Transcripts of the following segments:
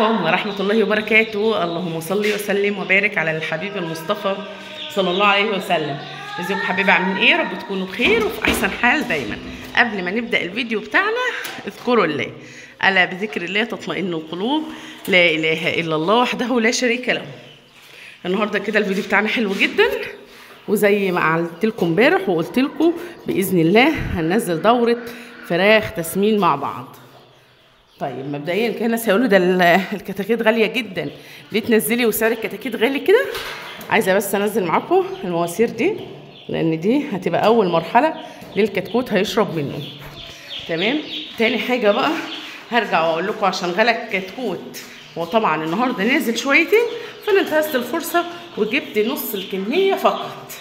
عليكم ورحمة الله وبركاته. اللهم صل وسلم وبارك على الحبيب المصطفى صلى الله عليه وسلم. ازيكم حبايبي، عاملين ايه؟ رب تكونوا بخير وفي احسن حال دايما. قبل ما نبدأ الفيديو بتاعنا اذكروا الله، ألا بذكر الله تطمئن القلوب، لا اله الا الله وحده لا شريك له. النهارده كده الفيديو بتاعنا حلو جدا، وزي ما قلت لكم امبارح وقلت لكم باذن الله هننزل دوره فراخ تسمين مع بعض. طيب مبدئيا كده الناس هيقولوا ده الكتاكيت غالية جدا، ليه تنزلي وسعر الكتاكيت غالي كده؟ عايزه بس انزل معاكم المواسير دي، لان دي هتبقى اول مرحلة للكتكوت هيشرب منه. تمام. تاني حاجة بقى هرجع واقول لكم عشان غلى الكتكوت، وطبعا النهارده نازل شويتين، فانا انتهزت الفرصة وجبت نص الكمية فقط،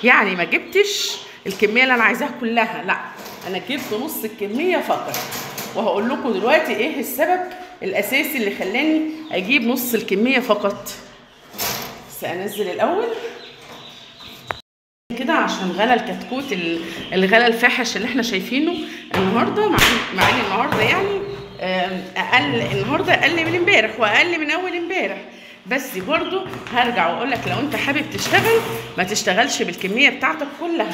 يعني ما جبتش الكمية اللي انا عايزاها كلها، لا انا جبت نص الكمية فقط. وهقول لكم دلوقتي ايه السبب الاساسي اللي خلاني اجيب نص الكمية فقط. بس انزل الاول كده عشان غلى الكتكوت، الغلى الفاحش اللي احنا شايفينه النهارده، مع ان النهارده يعني اقل، النهارده اقل من امبارح واقل من اول امبارح، بس برضو هرجع واقول لك لو انت حابب تشتغل ما تشتغلش بالكمية بتاعتك كلها.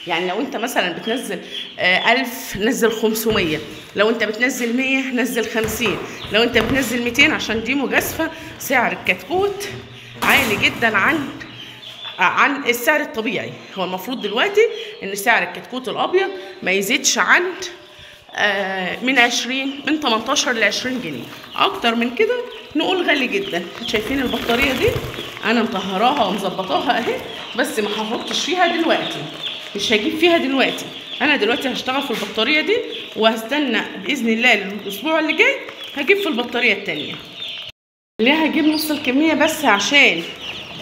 يعني لو انت مثلا بتنزل 1000 نزل 500، لو انت بتنزل 100 نزل 50، لو انت بتنزل 200، عشان دي مجازفة. سعر الكتكوت عالي جدا عن السعر الطبيعي. هو المفروض دلوقتي ان سعر الكتكوت الابيض ما يزيدش عن من 20، من 18 ل 20 جنيه، اكتر من كده نقول غالي جدا. شايفين البطارية دي انا مطهراها ومظبطاها اهي، بس ما هحطش فيها دلوقتي، مش هجيب فيها دلوقتي. انا دلوقتي هشتغل في البطارية دي وهستنى باذن الله الاسبوع اللي جاي هجيب في البطارية الثانية. ليه هجيب نص الكمية بس؟ عشان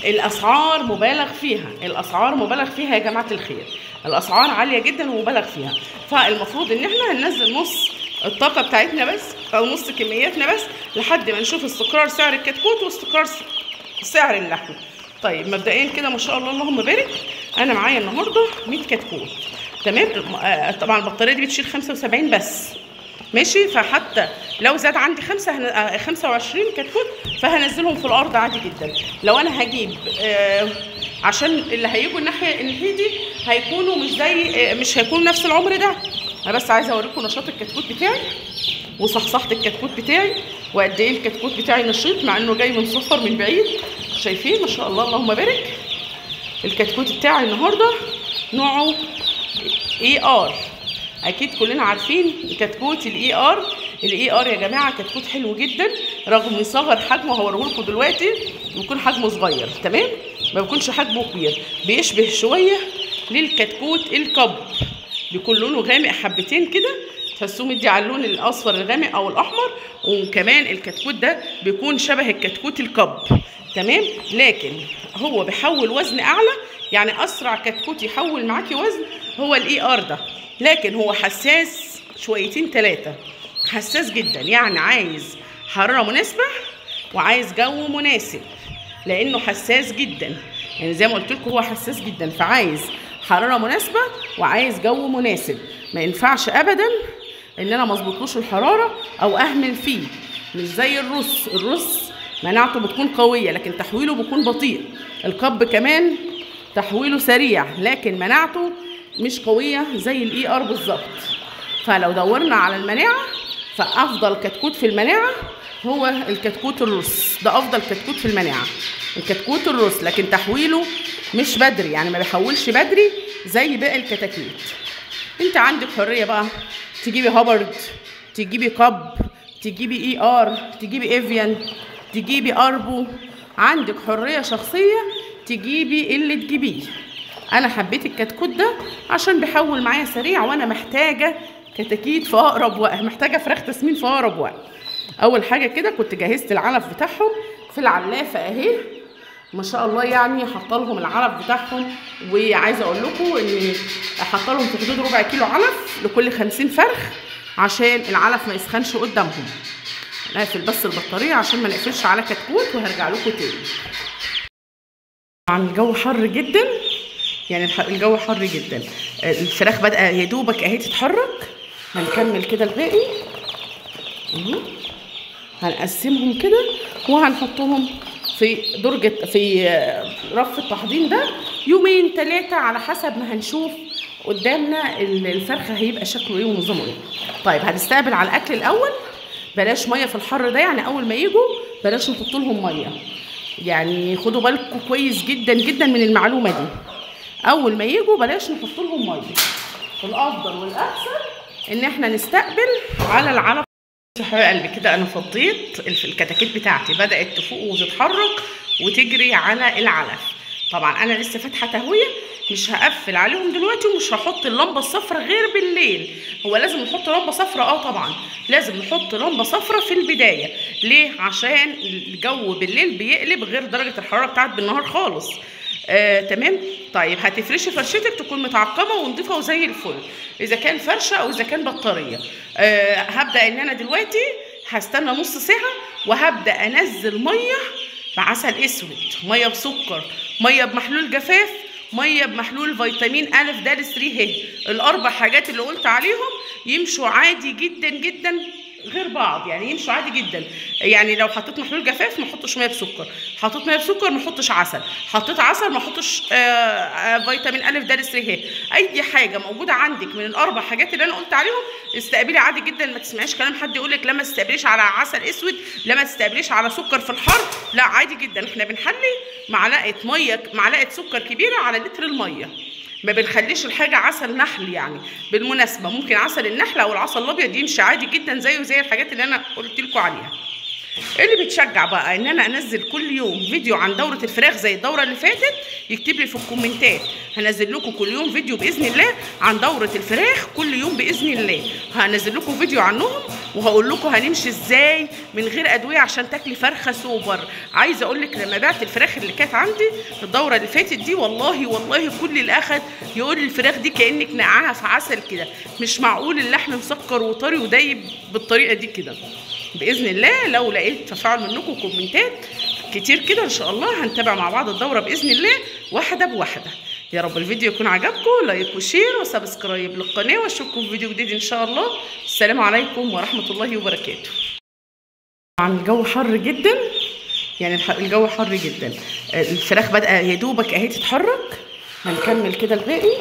الاسعار مبالغ فيها، الاسعار مبالغ فيها يا جماعة الخير، الاسعار عالية جدا ومبالغ فيها. فالمفروض ان احنا هننزل نص الطاقة بتاعتنا بس، او نص كمياتنا بس، لحد ما نشوف استقرار سعر الكتكوت واستقرار سعر اللحمة. طيب مبدئيا كده ما شاء الله اللهم بارك، انا معايا النهارده 100 كتكوت. تمام. طبعا البطارية دي بتشيل 75 بس، ماشي. فحتى لو زاد عندي 25 كتكوت فهنزلهم في الارض عادي جدا. لو انا هجيب عشان اللي هيجوا الناحية دي هيكونوا مش زي مش هيكونوا نفس العمر ده. انا بس عايزه اوريكم نشاط الكتكوت بتاعي وصحصحه الكتكوت بتاعي وقد ايه الكتكوت بتاعي نشيط، مع انه جاي من سفر من بعيد. شايفين ما شاء الله اللهم بارك. الكتكوت بتاعي النهارده نوعه AR، اكيد كلنا عارفين كتكوت ال AR. ال AR يا جماعة كتكوت حلو جدا رغم صغر حجمه، هوريه لكم دلوقتي، بيكون حجمه صغير، تمام، ما بيكونش حجمه كبير، بيشبه شوية للكتكوت الكب، بيكون لونه غامق حبتين كده، تحسوه مدي على اللون الاصفر الغامق او الاحمر. وكمان الكتكوت ده بيكون شبه الكتكوت الكب، تمام، لكن هو بيحول وزن اعلى، يعني اسرع كتكوت يحول معاكي وزن هو ال AR ده، لكن هو حساس شويتين ثلاثة، حساس جدا، يعني عايز حرارة مناسبة وعايز جو مناسب، لانه حساس جدا. يعني زي ما قلت لكم هو حساس جدا، فعايز حرارة مناسبة وعايز جو مناسب. ما ينفعش ابدا ان انا ما اظبطلوش الحرارة او اهمل فيه، مش زي الرص. الرص مناعته بتكون قوية لكن تحويله بيكون بطيء. الكب كمان تحويله سريع لكن مناعته مش قوية زي ال AR بالظبط. فلو دورنا على المناعة فافضل كتكوت في المناعة هو الكتكوت الروس، ده افضل كتكوت في المناعة الكتكوت الروس، لكن تحويله مش بدري، يعني ما بيحولش بدري زي باقي الكتاكيت. انت عندك حرية بقى تجيبي هابرد، تجيبي كب، تجيبي AR، تجيبي avian، تجيبي اربو، عندك حرية شخصية تجيبي اللي تجيبيه. انا حبيت الكتكوت ده عشان بيحول معايا سريع، وانا محتاجه كتاكيت في اقرب وقت، محتاجه فراخ تسمين في اقرب وقت. اول حاجة كده كنت جهزت العلف بتاعهم في العلافه اهي، ما شاء الله، يعني حاطه لهم العلف بتاعهم. وعايزه اقول لكم ان حاطه لهم في حدود ربع كيلو علف لكل 50 فرخ عشان العلف ما يسخنش قدامهم. نقفل بس البطارية عشان ما نقفلش على كتكوت، وهرجع لكم تاني. طبعا الجو حر جدا، يعني الجو حر جدا، الفراخ بدأ يا دوبك اهي تتحرك. هنكمل كده الباقي. هنقسمهم كده وهنحطهم في درجة في رف التحضير ده يومين 3 على حسب ما هنشوف قدامنا الفرخه هيبقى شكله ايه ونظامه ايه. طيب هنستقبل على الاكل الاول. بلاش مية في الحر ده، يعني اول ما يجوا بلاش نحط لهم مية، يعني خدوا بالكم كويس جدا جدا من المعلومة دي. اول ما يجوا بلاش نحط لهم مية، الافضل والاحسن ان احنا نستقبل على العلف. يا حبايب قلبي كده انا فضيت الكتاكيت بتاعتي، بدات تفوق وتتحرك وتجري على العلف. طبعا انا لسه فاتحة تهوية، مش هقفل عليهم دلوقتي ومش هحط اللمبة الصفراء غير بالليل. هو لازم نحط لمبة صفراء؟ طبعا لازم نحط لمبة صفراء في البداية. ليه؟ عشان الجو بالليل بيقلب غير درجه الحرارة بتاعت بالنهار خالص. تمام. طيب هتفرشي فرشتك تكون متعقمه ونضيفه وزي الفل، اذا كان فرشه او اذا كان بطارية. هبدا ان انا دلوقتي هستنى نص ساعة وهبدا انزل مية بعسل اسود، مية بسكر، مية بمحلول جفاف، مية بمحلول فيتامين ا د 3 ه. الاربع حاجات اللي قلت عليهم يمشوا عادي جدا جدا غير بعض، يعني يمشوا عادي جدا. يعني لو حطيت محلول جفاف ما احطش مية بسكر، حطيت مية بسكر ما احطش عسل، حطيت عسل ما احطش فيتامين ا د 3 ه. اي حاجة موجودة عندك من الاربع حاجات اللي انا قلت عليهم استقبلي عادي جدا. ما تسمعيش كلام حد يقول لك لا ما تستقبليش على عسل اسود، لا ما تستقبليش على سكر في الحر، لا عادي جدا. احنا بنحلي معلقه مية، معلقه سكر كبيرة على لتر المية، ما بنخليش الحاجة عسل نحل. يعني بالمناسبة ممكن عسل النحل او العسل الابيض يمشي عادي جدا زيه زي الحاجات اللي انا قلت لكم عليها. اللي بتشجع بقى ان انا انزل كل يوم فيديو عن دوره الفراخ زي الدورة اللي فاتت يكتب لي في الكومنتات. هنزل لكم كل يوم فيديو باذن الله عن دوره الفراخ، كل يوم باذن الله هنزل لكم فيديو عنهم وهقول لكم هنمشي ازاي من غير ادوية عشان تاكلي فرخة سوبر. عايزه اقول لك لما بعت الفراخ اللي كانت عندي في الدورة اللي فاتت دي، والله والله كل اللي اخد يقول لي الفراخ دي كانك نقعها في عسل كده، مش معقول اللحم مسكر وطري ودايب بالطريقة دي كده. باذن الله لو لقيت تفاعل منكم وكومنتات كتير كده ان شاء الله هنتابع مع بعض الدورة باذن الله واحدة بواحدة. يا رب الفيديو يكون عجبكم، like و share و subscribe للقناة، واشوفكم في فيديو جديد ان شاء الله. السلام عليكم ورحمة الله وبركاته. طبعا الجو حر جدا، يعني الجو حر جدا، الفراخ بدأ يا دوبك اهي تتحرك. هنكمل كده الباقي،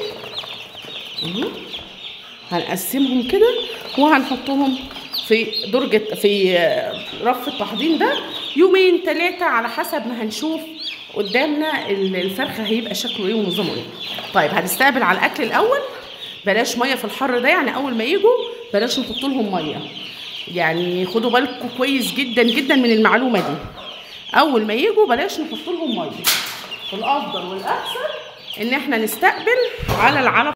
هنقسمهم كده وهنحطهم في درجة في رف التحضير ده يومين 3 على حسب ما هنشوف قدامنا الفرخه هيبقى شكله ايه ونظامه ايه. طيب هنستقبل على الاكل الاول. بلاش مية في الحر ده، يعني اول ما يجوا بلاش نحط لهم مية، يعني خدوا بالكم كويس جدا جدا من المعلومة دي. اول ما يجوا بلاش نحط لهم مية، الافضل والاحسن ان احنا نستقبل على العلف.